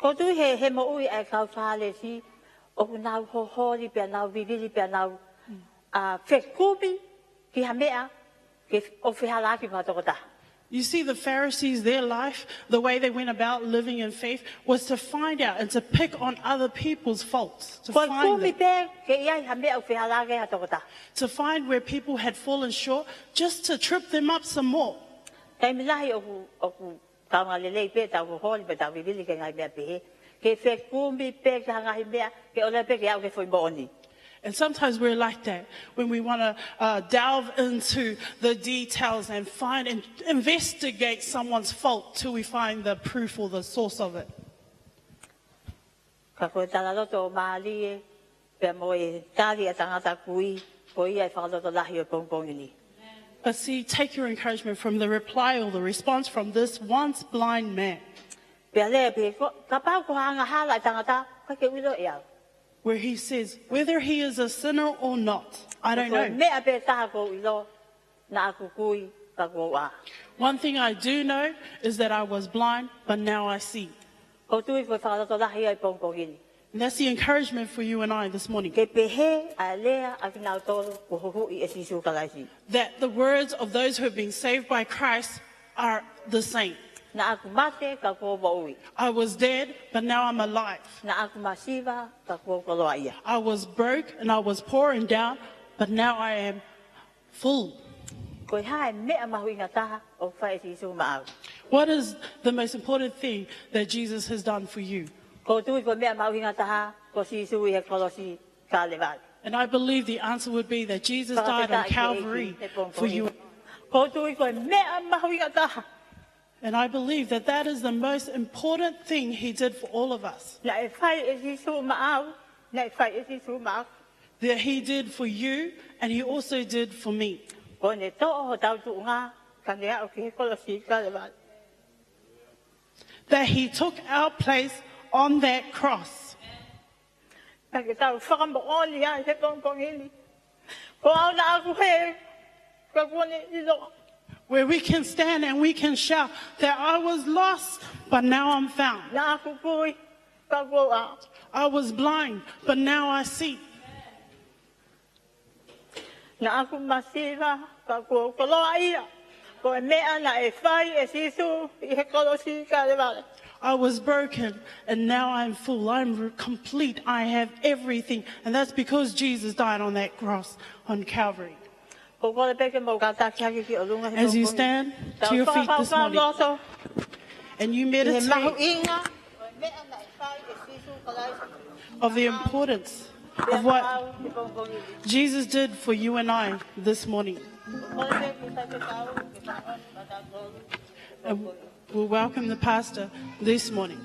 ʻOku ou tui he, he moʻui ʻa e kau Fālesi, ʻoku nau hoholi pea nau vivili pea nau, ʻa, fekumi ki ha meʻa ke ʻo fehalaaki mo ha tokotaha. You see, the Pharisees, their life, the way they went about living in faith, was to find out and to pick on other people's faults, to Ko e find kumi them, pē ke ʻi ai ha meʻa ʻoku fehālaaki ai ha tokotaha. To find where people had fallen short, just to trip them up some more. Taimi lahi ʻoku, ʻoku kaunga lelei pē ʻetau holi pē ʻetau vivili ki he ngaahi meʻa pehē. Ke fekumi pē ki ha ngaahi meʻa, ke ʻoua pē ke aʻu ki he foʻi moʻoni. And sometimes we're like that when we wanna, uh, delve into the details and find and investigate someone's fault till we find the proof or the source of it. Ka ko e talaloto ʻo mālie, pea mo e tali ʻa e tangata kui, ko ia e fakalotolahi ʻo e pongipongi ni. But see, take your encouragement from the reply or the response from this once blind man. Pea lea pē, ko, kapau ko ha angahala ʻa e tangata, ʻikai ke u ʻilo ʻe au. Where he says, "Whether he is a sinner or not, I don't know." Ko e meʻa pē taha ʻoku ou ʻilo, naʻa ku kui, ka kuo u ʻā. One thing I do know is that I was blind, but now I see. ʻOku ou tui ko e fakalotolahi ia ʻo e pongipongi ni. And that's the encouragement for you and I this morning. Ke pehē ʻa e lea ʻa kinautolu kuo huhuʻi ʻe Sīsū Kalaisi. That the words of those who have been saved by Christ are the same. Naʻa ku mate ka kuo u moʻui. I was dead, but now I'm alive. Naʻa ku masiva ka kuo u koloaʻia. I was broke and I was poor and down, but now I am full. Ko e hā e meʻa mahuʻinga taha ʻoku fai ʻe Sīsū maʻau? What is the most important thing that Jesus has done for you? ʻOku ou tui ko e meʻa mahuʻinga taha ko Sīsū ʻi he kolosi Kalevale. And I believe the answer would be that Jesus died on Calvary for you. Fakafetaʻi ki he ʻEiki he pongipongi ni. ʻOku ou tui ko e meʻa mahuʻinga taha. And I believe that that is the most important thing he did for all of us. Naʻe fai ʻe Sīsū maʻau, naʻe fai ʻe Sīsū maʻaku. That he did for you, and he also did for me. Ko ʻene toʻo hotau tuʻunga, ka ne aʻu ki he kolosi Kalevale. That he took our place on that cross. Ka ke tau fakamoʻoni ai he pongipongi ni. Ko au naʻa ku hē, ka kuo ne ʻiloa. Where we can stand and we can shout that I was lost, but now I'm found. Naʻa ku kui, ka kuo u ʻā. I was blind, but now I see. Naʻa ku masiva, ka kuo u koloaʻia. Ko e meʻa naʻe fai ʻe Sīsū ʻi he kolosi Kalevale. I was broken, and now I'm full. I'm re-, complete. I have everything. And that's because Jesus died on that cross on Calvary. ʻOku ou kole pē ke mou kātaki hake ki ʻolunga he pongipongi ni. As you stand to your feet this morning, Tau fakakaukau loto and you meditate ʻi he mahuʻinga ʻo e meʻa naʻe fai ʻe Sīsū Kalaisi of the importance of what Jesus did for you and I this morning. And we'll welcome the pastor this morning.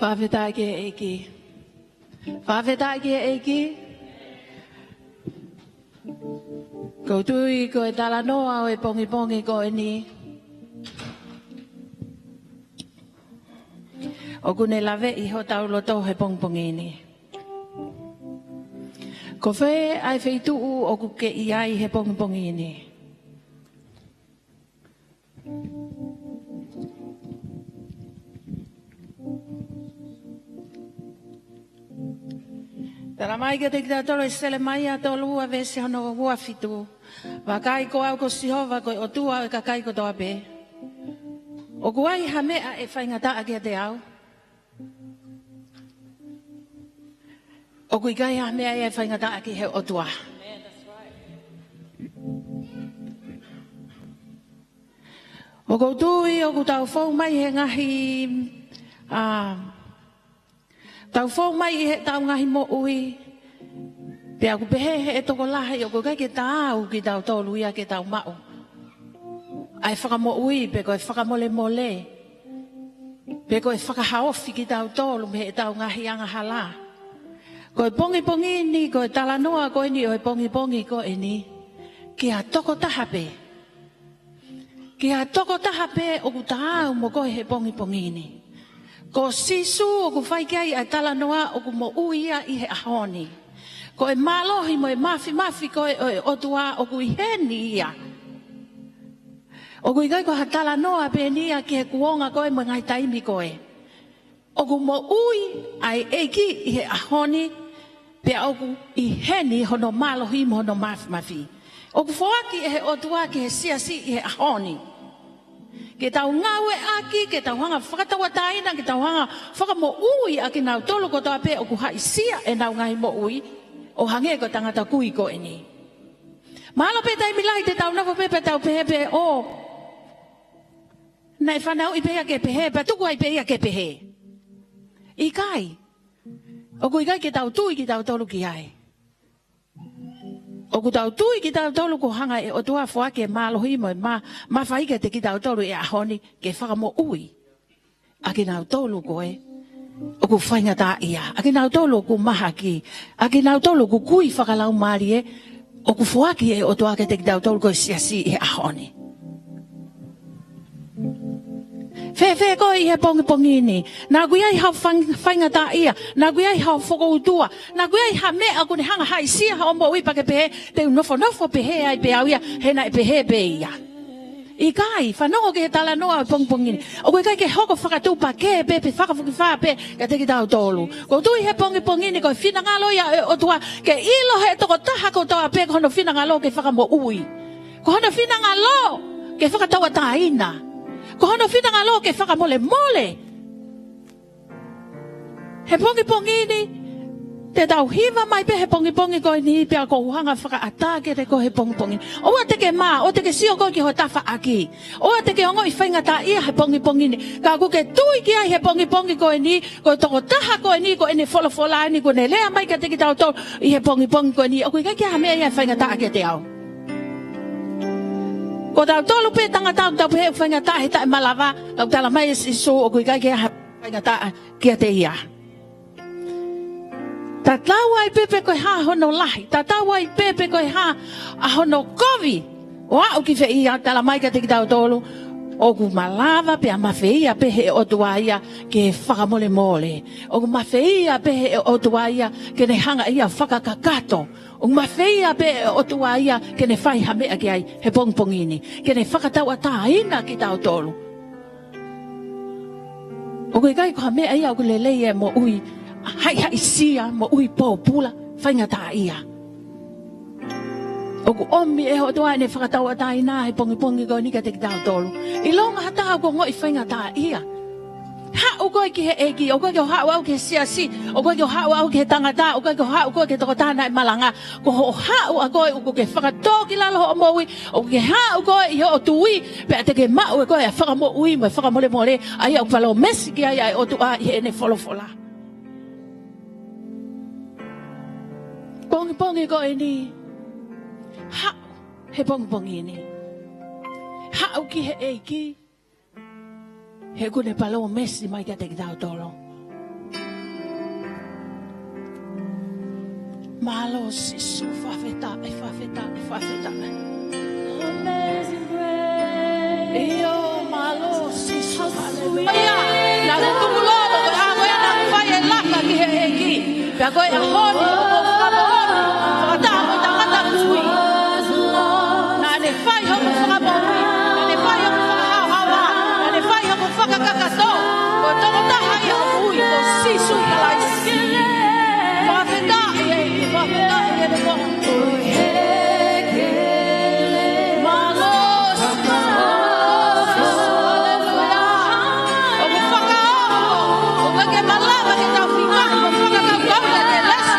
Fakafetaʻi ki he ʻEiki. Fakafetaʻi ki he ʻEiki. ʻOku ou tui ko e talanoa ʻo e pongipongi ko eni ʻoku ne laveʻi hotau loto he pongipongi ni. Ko fē ʻa e feituʻu ʻoku ke ʻi ai he pongipongi ni? Talamai kiate kitautolu ʻe Selemaia tolu ua veesi hono ua fitu: Vakai, ko au ko Sihova, ko e ʻOtua ʻo e kakai kotoa pē. ʻOku ʻi ai ha meʻa ʻe faingataʻa kiate au? ʻOku ʻikai ha meʻa ia ʻe faingataʻa ki he ʻOtua. ʻOku ou tui ʻoku tau fou mai he ngaahi, ʻa, tau fou mai ʻi heʻetau ngaahi moʻui, pea ʻoku pehē ʻe he tokolahi ʻoku ʻikai ke taau kitautolu ia ke tau maʻu ʻa e fakamoʻui, pe ko e fakamolemole, pe ko e fakahaofi kitautolu mei heʻetau ngaahi angahala. Ko e pongipongi ni, ko e talanoa ko eni ʻo e pongipongi ko eni ki ha tokotaha pē. Ki ha tokotaha pē ʻoku taau mo koe he pongipongi ni. Ko Sīsū ʻoku fai ki ai ʻa e talanoa ʻoku moʻui ia ʻi he ʻaho ni. Ko e mālohi mo e mafimafi ko ē ʻo e ʻOtua ʻoku ʻi heni ia. ʻOku ʻikai ko ha talanoa pē eni ia ki he kuonga ko ē mo e ngaahi taimi ko ē. ʻOku moʻui ʻa e ʻEiki ʻi he ʻaho ni, pea ʻoku ʻi heni hono mālohi mo hono mafimafi. ʻOku foaki ʻe he ʻOtua ki he siasi ʻi he ʻaho ni ke tau ngāueʻaki, ke tau hanga fakatauʻatāina, ke tau hanga fakamoʻui ʻa kinautolu kotoa pē ʻoku haʻisia ʻenau ngaahi moʻui ʻo hangē ko e tangata kui ko eni. Mahalo pē taimi lahi te tau nofo pē pea tau pehē pē, ʻō, naʻe fanauʻi pē ia ke pehē, pea tuku ai pē ia ke pehē. ʻIkai. ʻOku ʻikai ke tau tui kitautolu ki ai. ʻOku tau tui kitautolu kuo hanga ʻe he ʻOtua ʻo foaki e mālohi mo e mā, mafai kiate kitautolu he ʻaho ni ke fakamoʻui ʻa kinautolu ko ē ʻoku faingataʻaʻia, ʻa kinautolu ʻoku mahaki, ʻa kinautolu ʻoku kui fakalaumālie, ʻoku foaki ʻe he ʻOtua kiate kitautolu ko e siasi ʻi he ʻaho ni. Fēfē koe ʻi he pongipongi ni? Naʻa ʻoku ʻi ai hao fang-, faingataʻaʻia, naʻa ʻoku ʻi ai hao fokoutua, naʻa ʻoku ʻi ai ha meʻa ʻoku ne hanga haʻisia hoʻo moʻui pea ke pehē, te u nofonofo pehē ai pē au ia, he naʻe pehē pē ia. ʻIkai, fanongo ki he talanoa ʻo e pongipongi ni. ʻOku ʻikai ke hoko fakatuʻupakē pē, pe fakafokifā pē kiate kitautolu. ʻOku ou tui he pongipongi ni ko e finangalo ia ʻo e ʻOtua ke ʻilo ʻe he tokotaha kotoa pē ko hono finangalo ke fakamoʻui. Ko hono finangalo ke fakatauʻatāina. Ko hono finangalo ke fakamolemole. He pongipongi ni, te tau hiva mai pē he pongipongi ko eni pea ʻoku ou hanga fakaʻatā kiate koe he pongipongi ni. ʻOua te ke mā, ʻoua te ke sio koe ki ho tafaʻaki. ʻOua te ke ongoʻi faingataʻaʻia he pongipongi ni. Ka ʻoku ke tui ki ai he pongipongi ko eni, ko e tokotaha ko eni, ko ʻene folofola eni, kuo ne lea mai kiate kitautolu ʻi he pongipongi ko eni. ʻOku ʻikai ke ʻi ai ha meʻa ia ʻe faingataʻa kiate au. Ko tautolu pē tangata ʻoku tau pehē ʻoku faingataʻa he taʻemalava, ka ʻoku talamai ʻe Sīsū ʻoku ʻikai ke ʻi ai ha faingataʻa kiate ia. Tatau ai pē pe ko e hā hono lahi, tatau ai pē pe ko e hā ʻa hono kovi ʻo aʻu ki fē ia, talamai kiate kitautolu ʻoku malava pea mafeia pē ʻe he ʻOtua ia ke fakamolemole. ʻOku mafeia pē ʻe he ʻOtua ia ke ne hanga ia ʻo fakakakato. ʻOku mafeia pē ʻe he ʻOtua ia ke ne fai ha meʻa ki ai he pongipongi ni, ke ne fakatauʻatāina kitautolu. ʻOku ʻikai ko ha meʻa ia ʻoku lelei e moʻui haʻihaʻisia, moʻui pōpula, faingataʻaʻia. ʻOku ʻomi ʻe he ʻOtua ʻene fakatauʻatāina he pongipongi ko eni kiate kitautolu. ʻIlonga ha taha ʻoku ongoʻi faingataʻaʻia, haʻu koe ki he ʻEiki, ʻoku ʻikai ke haʻu au ki he siasi, ʻoku ʻikai ke haʻu au ki he tangata, ʻoku ʻikai ke haʻu koe ki he tokotaha naʻe malanga. Ko hoʻo haʻu ʻa koe ʻoku ke fakatōkilalo hoʻo moʻui, ʻoku ke haʻu koe ʻi hoʻo tui, pea te ke maʻu ʻe koe ʻa e fakamoʻui mo e fakamolemole, ʻa ia ʻoku palōmesi ki ai ʻa e ʻOtua ʻi heʻene folofola. Pongipongi ko eni, haʻu he pongipongi ni. Haʻu ki he ʻEiki, he ʻoku ne palōmesi mai kiate kitautolu. Mālō Sīsū, fakafetaʻi, fakafetaʻi, fakafetaʻi. Amazing grace. ʻIo, mālō Sīsū, haleluia. Naʻa ku tukulolo, ko e ʻaho ia naʻa ku fai e laka ki he ʻEiki. Pea ko e ʻaho ni, ʻoku ou fakamoʻoni, fakataha mo e tangata kui. Naʻa ne fai hoku fakamoʻui, naʻa ne fai hoku fakahaohaoa, naʻa ne fai hoku fakakakato. Ko e tokotaha ia ʻoku ui ko Sīsū Kalaisi. Fakafetaʻi, fakafetaʻi, fakafetaʻi. Mālō Sīsū, haleluia. ʻOku fakaongo, ʻoku ʻikai ke malava ke tau feinga ke fakakaukau ʻa e lesi.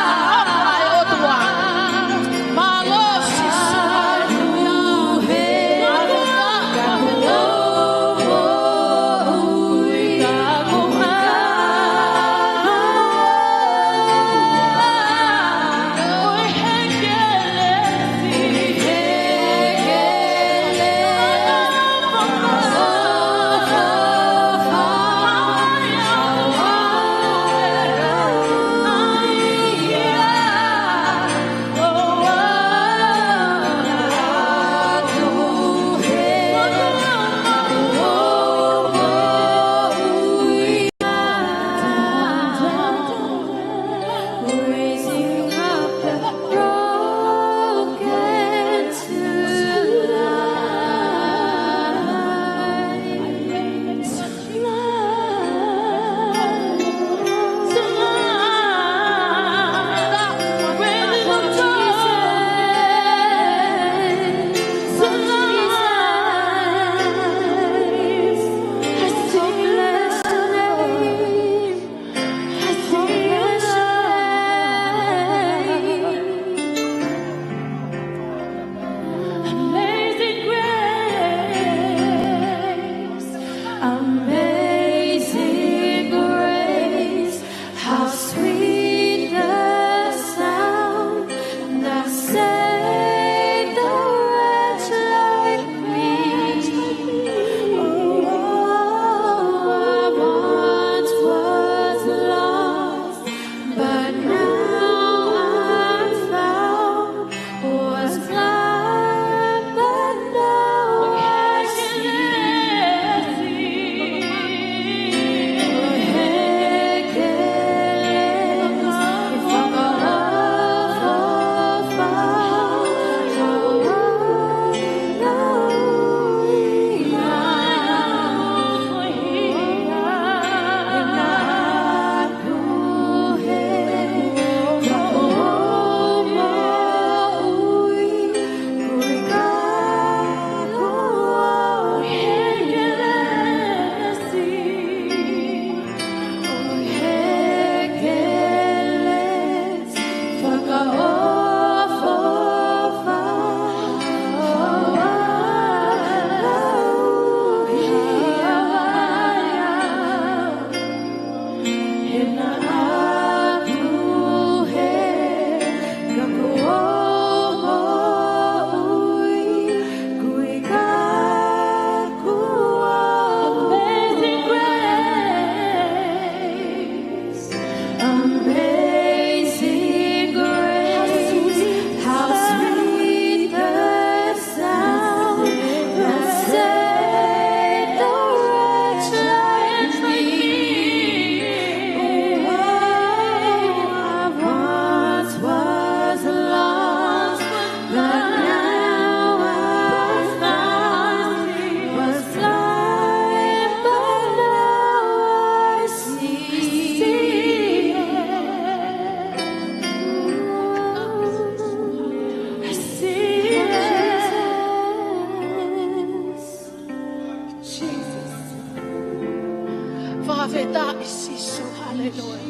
Fakafetaʻi Sīsū, haleluia.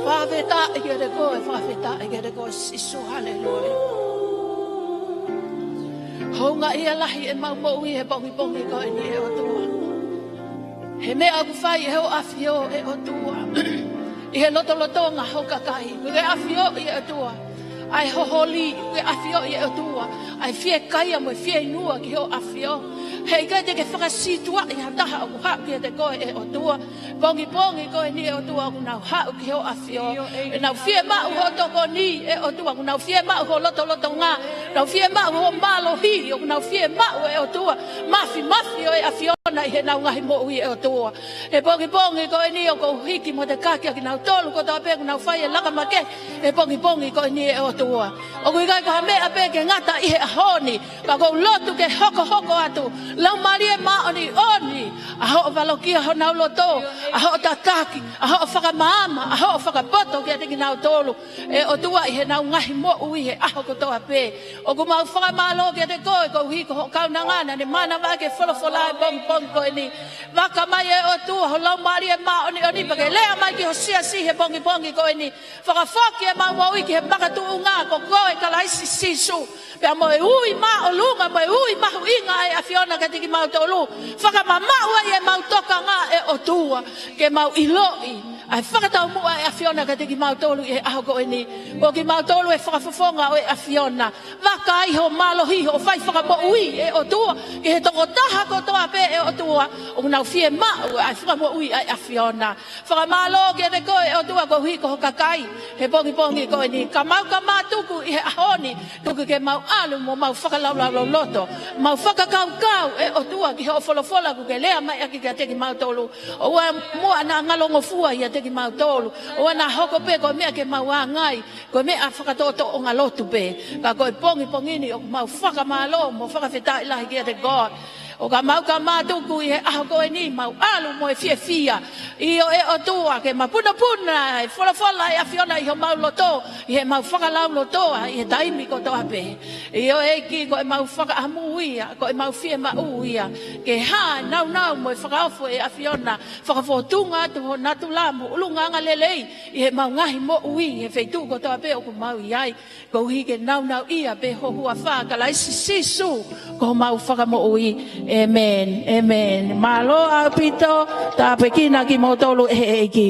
Fakafetaʻi kiate koe, fakafetaʻi kiate koe Sīsū, haleluia. Houngaʻia lahi ʻemau moʻui he pongipongi ko eni ʻe ʻOtua. He meʻa ʻoku fai ʻe hoʻo ʻAfio ʻe ʻOtua. ʻI he lotolotonga ho kakai. Kuo ke ʻafioʻi ʻe ʻOtua ʻa e hoholi, kuo ke ʻafioʻi ʻe ʻOtua ʻa e fiekaia mo e fieinua ki hoʻo ʻAfio. Heʻikai te ke fakasītuʻaʻi ha taha ʻoku haʻu kiate koe ʻe ʻOtua. Pongipongi ko eni ʻe ʻOtua ʻoku nau haʻu ki hoʻo ʻAfio. ʻOku nau fiemaʻu hoʻo tokoni ʻe ʻOtua, ʻoku nau fiemaʻu ho lotolotonga, nau fiemaʻu ho mālohi, ʻoku nau fiemaʻu ʻe ʻOtua mafimafi ʻo e ʻAfiona ʻi heʻenau ngaahi moʻui ʻe ʻOtua. He pongipongi ko eni ʻoku ou hiki mo takaki ʻa kinautolu kotoa pē ʻoku nau fai e laka makehe he pongipongi ko eni ʻe ʻOtua. ʻOku ʻikai ko ha meʻa pē ke ngata ʻi he ʻaho ni, ka ʻoku ou lotu ke hokohoko atu Laumālie Māʻoniʻoni, ʻa hoʻo valokia honau loto, ʻa hoʻo tataki, ʻa hoʻo fakamaama, ʻa hoʻo fakapoto kiate kinautolu ʻe ʻOtua ʻi heʻenau ngaahi moʻui he ʻaho kotoa pē. ʻOku mau fakamālō kiate koe koeʻuhi ko hoʻo kaunanga naʻa ne mānava ʻaki e folofola he pongipongi ko eni. Vaka mai ʻe ʻOtua ho Laumālie Māʻoniʻoni pea ke lea mai ki ho siasi he pongipongi ko eni. Fakafoki ʻemau moʻui ki he makatuʻunga ko koe Kalaisi Sīsū. Pea mo e ui māʻolunga, mo e ui mahuʻinga ʻa e ʻAfiona kiate kimautolu. Fakamamaʻu ai ʻemau tokanga ʻe ʻOtua, ke mau ʻiloʻi ʻa e fakataumuʻa ʻa e ʻAfiona kiate kimautolu ʻi he ʻaho ko eni. Ko kimautolu e fakafofonga ʻo e ʻAfiona. Vaka ai ho mālohi, hoʻo fai fakamoʻui ʻe ʻOtua ki he tokotaha kotoa pē ʻe ʻOtua ʻoku nau fiemaʻu ʻa e fakamoʻui ʻa e ʻAfiona. Fakamālō kiate koe ʻe ʻOtua koeʻuhi ko ho kakai he pongipongi ko eni. Ka mau ka mātuku ʻi he ʻaho ni, tuku ke mau ʻalu mo mau fakalaulauloto, mau fakakaukau ʻe ʻOtua ki hoʻo folofola kuo ke lea mai ʻaki kiate kimautolu. ʻOua muʻa naʻa ngalongofua ʻiate kimautolu, ʻoua naʻa hoko pē ko e meʻa ke mau ʻāngai, ko e meʻa fakatoʻotoʻonga lotu pē. Ka ko e pongipongi ni ʻoku mau fakamālō mo fakafetaʻi lahi kiate koe. ʻO ka mau ka mātuku ʻi he ʻaho ko eni, mau ʻalu mo e fiefia. ʻIo ʻe ʻOtua, ke mapunopuna e folofola ʻa e ʻAfiona ʻi homau loto, ʻi heʻemau fakalaulotoa ʻi he taimi kotoa pē. ʻIo ʻEiki, ko ʻemau fakaʻamu ia, ko ʻemau fiemaʻu ia, ke hā e nāunau mo e fakaofo ʻa e ʻAfiona, fakafōtunga atu ho natula mo ʻulungaanga lelei ʻi heʻemau ngaahi moʻui he feituʻu kotoa pē ʻoku mau ʻi ai. Koeʻuhi ke nāunauʻia pē ho huafa Kalaisi Sīsū ko homau Fakamoʻui. ʻĒmeni. ʻĒmeni. Mālō ʻaupito, tāpuekina kimoutolu ʻe he ʻEiki.